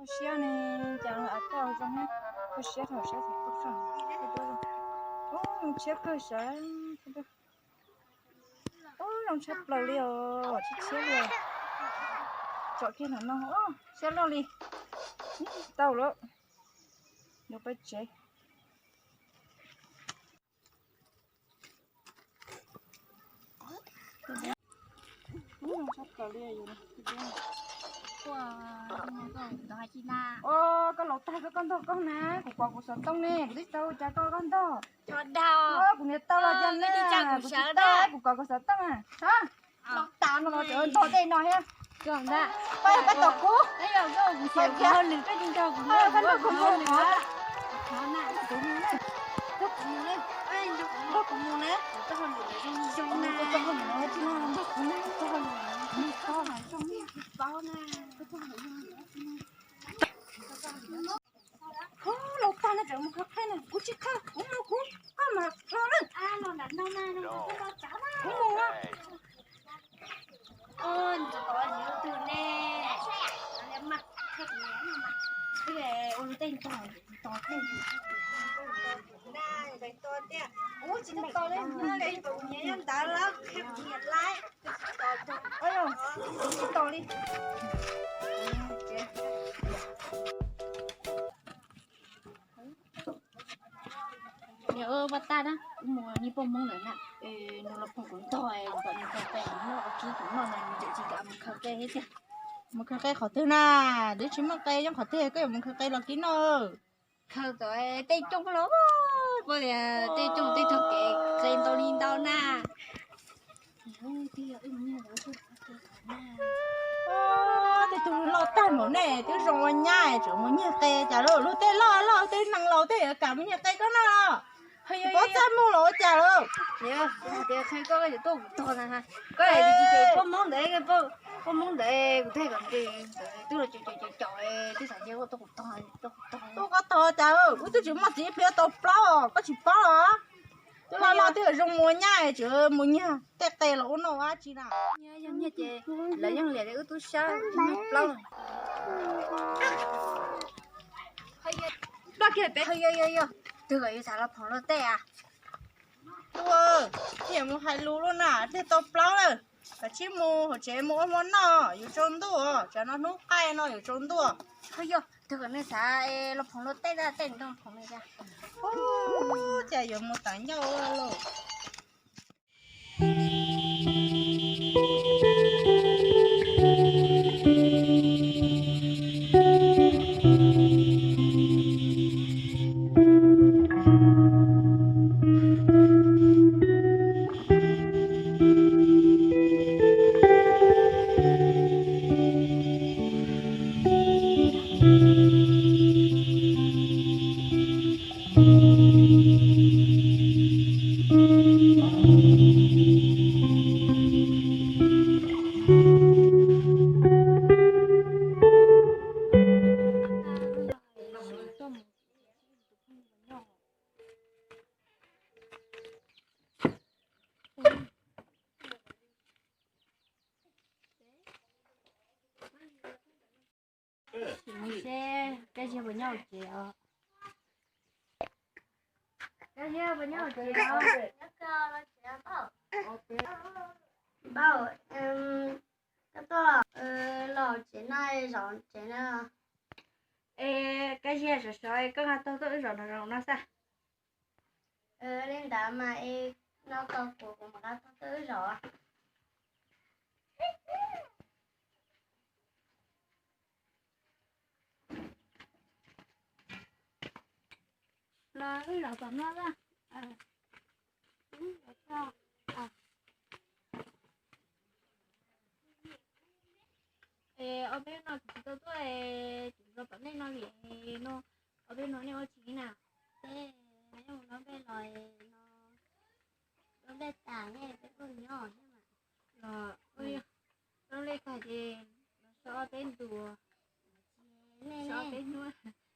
Koj siab ne, cas av koj zoo na, koj siab thaum siab thaum koj zoo. Ub, tshiab kawg sav. Ub, zoo tshaj plaws li os, tshiab tshiab li. Tsom kiag ntawm no, siab loj li. Tau lawm, yuav peb tsev. Koj laus tag koj ntog koj na, kuv kov kuv xov tooj ne, kuv twb tau cas koj koj ntog. Kuv niam tau los cas ne, kuv tsis tau, kuv kov kuv xov tooj. Laus tas no los tseem ntog tej no thiab. Pab pab tom kuv. Pab kuv mus. Nrog kuv mus na. Laus tag no tseem mus khaws qe na, kuv tsis khaws, kuv mus kuv, koj mas los na. Kuv mus. Ua lub tej ntog, ntog tej ntog, ntog tiag. Kuv tsis tau li, tus niam nyob ntawd lawm, qhia kuv niam lawm. Tsis tau li. Niam, ua tag na, kuv mus nyiag poj Hmoob lawm na, nws los pom kuv ntog, kom nws khaws qe noj, kib kuv noj no nws tseem tsis kam mus khaws qe thiab tiag. Mus khaws qe qhov twg na? Twb tsis muaj qe nyob qhov twg, koj yuav mus khaws qe los kib noj? Khaws kom tej cooj los, pom tias tej cooj tej tog kev qe ntau li ntau na. Tej tug loj tag npaum nej twb zoo ua nyab tseem mus nyiag qe cas lauj? Luag tej loj loj tej neeg laus tej yuav kam mus nyiag qe koj noj los? Pob txaj muag los ua cas lauj? Tias qhia koj, koj yuav tuaj kuv tog na. Koj tsis ces poj Hmoob ntawd, poj Hmoob ntawd kuv teg kom nws twb los caum caum caum twb xav cia tuaj kuv tog, tuaj kuv tog. Tuaj koj tog cas, wb twb tsis muaj txiv pliag tau plaub, koj tsis paub los? Twb loj loj twb zoo mus ua nyab tseem mus nyiag tej qe los ua noj ua dab tsi na. Yog nyiag ces lawv yeej liam li wb tub sab nyiag plaub. Yog, yog, yog, twg kom yus xav los phoom luag tej a? Tub, tsis mus hais lus lawm na, pliag tau plaub lawm. Kav tsij mus hauv tsev mus ua hmo noj, yuav tsaus ntuj, tsam no hnub qaij no yuav tsaus ntuj. Yog, twg kom nws xav los phoom luag tej, tej nws phoom li cas? Cas yuav mus tas ncauj lauj. Sim mus seb Kab Ziag puas nyob hauv tsev os. Kab Ziag puas nyob hauv tsev os? Koj tuaj los hauv tsev no, zov tsev no. Es Kab Ziag sov sov, koj nqa taug tuaj wb zov nraum zoov no xwb. Li ntawd mas es no tos kuv, kuv mam nqa taug tuaj wb zov. Los wb zov tom no a. Es ob peb no kuv tsis tau tuaj, kuv zov tom nej no li no, ob peb no nej ua tsis na? Peb mus noj nplej los no, noj nplej tas nej peb tuaj nyob thiab mas. Los noj nplej tas ces los so ob peb ntu, so ob peb hnub,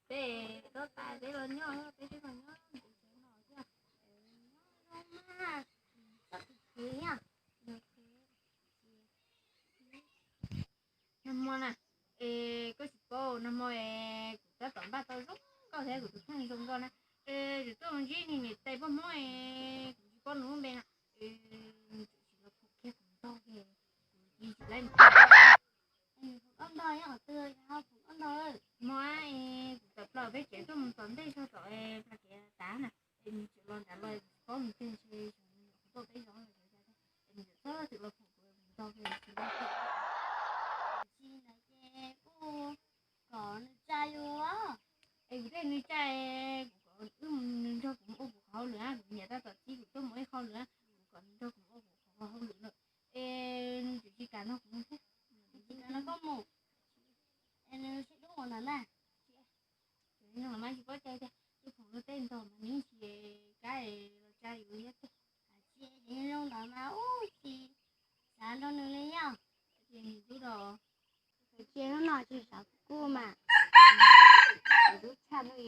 peb tuaj tas peb los nyob, peb twb los nyob ntu tsev no thiab. Nag hmo na, es koj tsis paub, nag hmo tab tom npaj tau zoo nkauj thiab kuv tus kheej zoo nkauj na. Kuv tuaj mus ntsib niag niam tais poj Hmoob es kuv tsis paub nws lub npe no, nws tseem tsis los phoom kiag kuv ntog li, kuv cia li tsis laib nws. Nws phoom koj ntog nyob qhov twg, ho phoom koj ntog? Hmo es kuv tawm plaws peb tsev tuaj mus tom ntej txog tom Plas Kiav Tav na, es nws tseem los nrad los tsis paub nws tiag, ntshe xyov nws nyuam qhuav tuaj peb zos los tsis, es nws txawm txhob txwm los phoom kuv ntog li tsis laib. Tsis ntawd ces kuj kom nws tsa yus. Es kuv thiaj nws tsa, kuv kom wb, nws nrog kuv mus ua kuv qhov hauj lwm, kuv niam tab tom txib kuv tuaj mus ua ib qho hauj lwm, kuv kom nws nrog kuv mus ua kuv qhov hauj lwm lawm, es nws tseem tsis kam nrog kuv mus thiab. Tsis kam nrog koj mus, es nws sib hlub ua ntawd na. Ces no mas tsis paub cai tiag, wb phoom luag tej ntog mas nws yeej tsis kam los tsa yus thiab tiag. Tsis, ces zoo ntawd mas ub tsis xav nrog nws li yog. Ces nws hlub rau. Ces hnub no tsis xav kuv kuj mas, kuv twb tshaj nug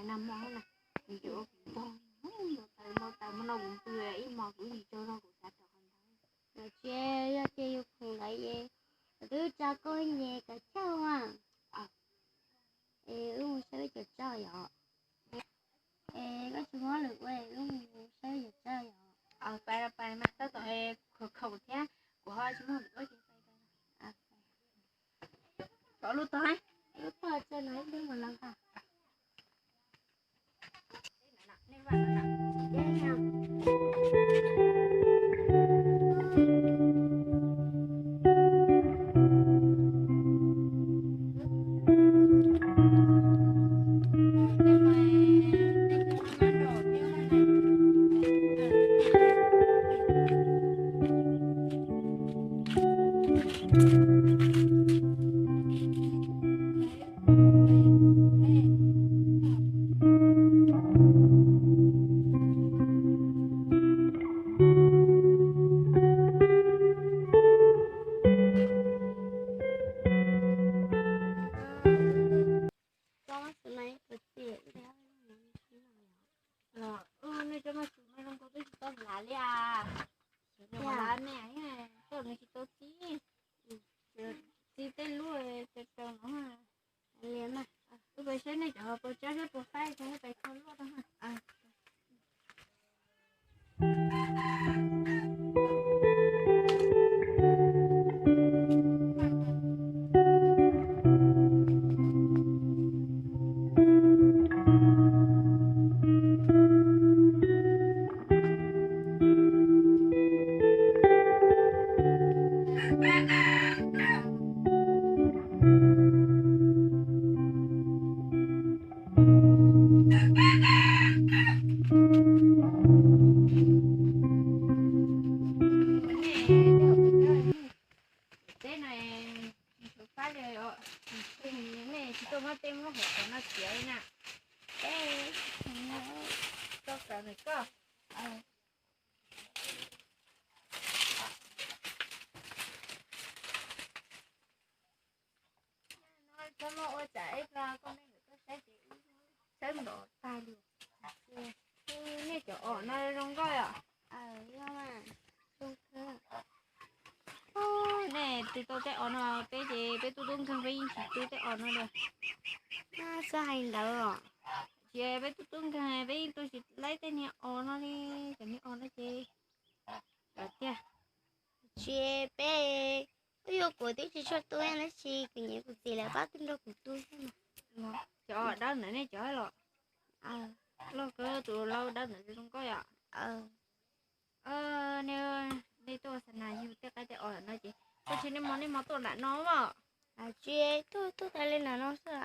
nag hmo na, nws ces ua kuv ntog, npau taws npau taws, hmo no kuv pw ib hmos kuv tsis tsaug zog kuv xav rau qhov ntawd. Tsis, yog ces yus phoom ntawd es kuv twb tsa koj ces kav tsij mas. Es wb mus saib wb cov tsaj yom. Es koj tsis muaj lwm ua, wb mus saib wb cov tsaj yom. Pais los pais mas, tab tom khaum khaum thiab, kuv ho tsis muaj lwm ua ces pais. Lub tog, lub tog tsa no ib pliag mus los nqa. Nej cov maj tus no zoo nkaus twb tsis tau lav li as. Lav me, koj nws tsis tau txib, txib tej lub cau cau no. Wb pais saib nej cov puas tsawb thiab puas faib, pais kho luaj rau. Teb no, nej tsis tuaj muab teb muab hauv qhov no txiav li na. Teb, koj kawm ntawm koj. Txhob muab ua tsam ib pliag koj me nkawd tuaj saib ces wb sawb nrov tag li. Nej cov os no zoo nkauj yom? Nej twb tau tej os no, peb ces peb tub tub nkeeg peb yeej tsis twb tej os no li. Txhob hais ntawd os. Ces peb tub tub nkeeg peb yeej twb tsis laib tej niag os no li, cov niag os no ces tiag. Tsis, peb twb yuav kuv twb tsis tshua tu tab sis kuv niam kuv txiv lawv pab twb nrog kuv tu xwb mas. Cov dawb ntawm nej cov los? Lauj, koj tus laus dawb ntawd zoo nkauj yom? Nej, nej tuaj xa nas yug tej qaib tej os no ces tuaj tsis nej hmo nej hmo tuaj nram no mas. Tsis, tuaj tuaj tas li nram no xwb.